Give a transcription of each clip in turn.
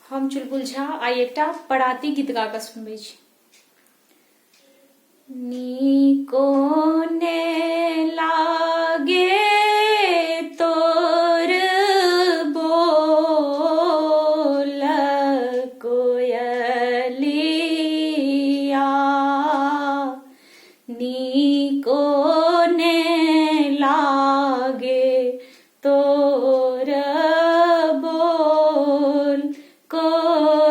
हम चुलबुल झा आइ एकटा पराती गीत गा कऽ सुनबै छी। नीको ने लागे तोर बोल कोयलिया, नीको ने लागे तोर बोल कोयलिया,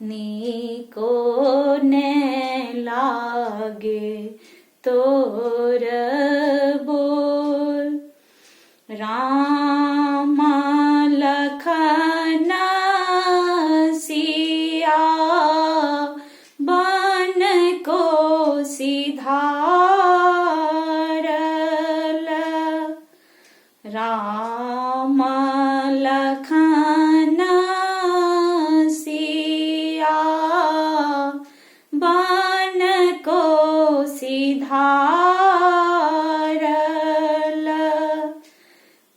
नीको ने लागे तोर बोल। राम लखन सिया बन को सिधारल, राम लखन सिया बन को सिधारल,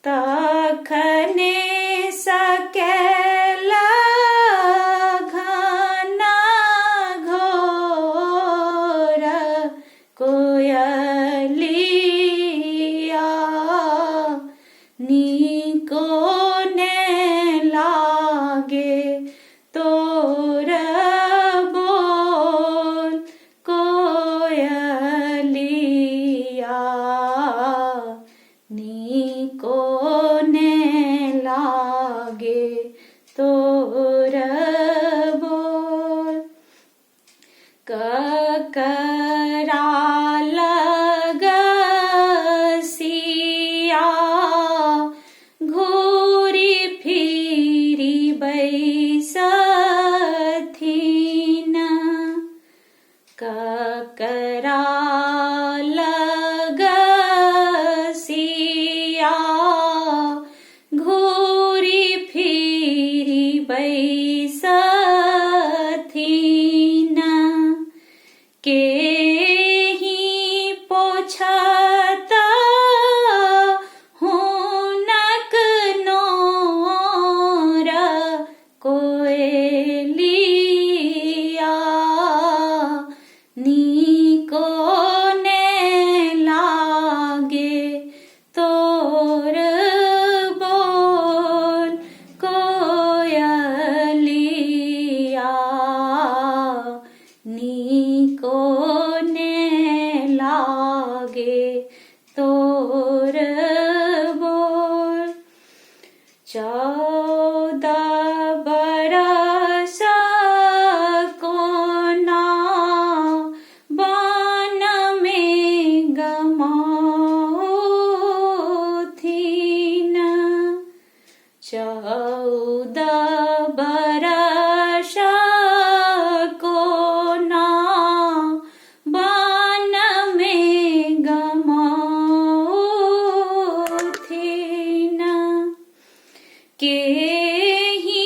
तखने सकेल घन घोर कोयलिया, नीको ने लागे तोर बोल कोयलिया, नीको ने लागे तोर बोल। ककरा लग सिया घूरी फिरी बैसथिन, ककरा लग सिया घूरी फिरी बैसथिन, केही पोछत हुनक नोर कोयलिया, नीको ने लागे तोर बोल कोयलिया, नीको ने लागे तोर बोल। 14 बरस कोना बन में गमाउथिन, 14 बरस कोना बन में गमाउथिन, केही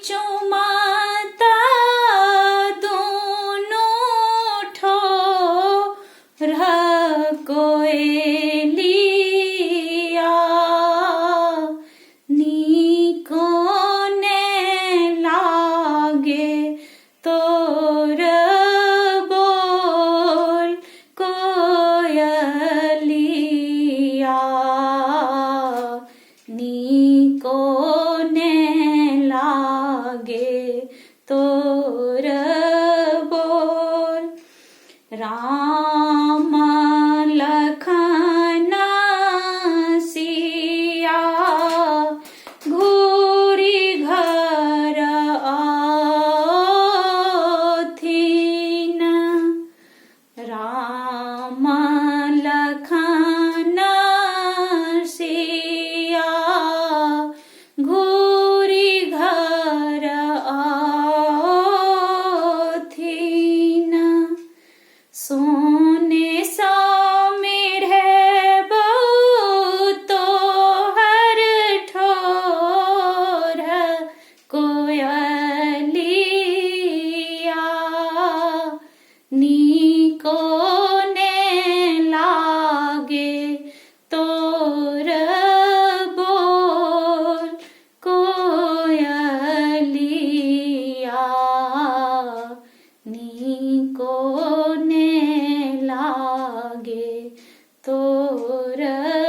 चुमाता दुनू ठोर कोयलिया, नीको ने लागे तोर बोल कोयलिया, नीको ने लागे तोर बोल। राम लखन सिया घूरी घर आथिन, राम लखन सिया घूरी तोर।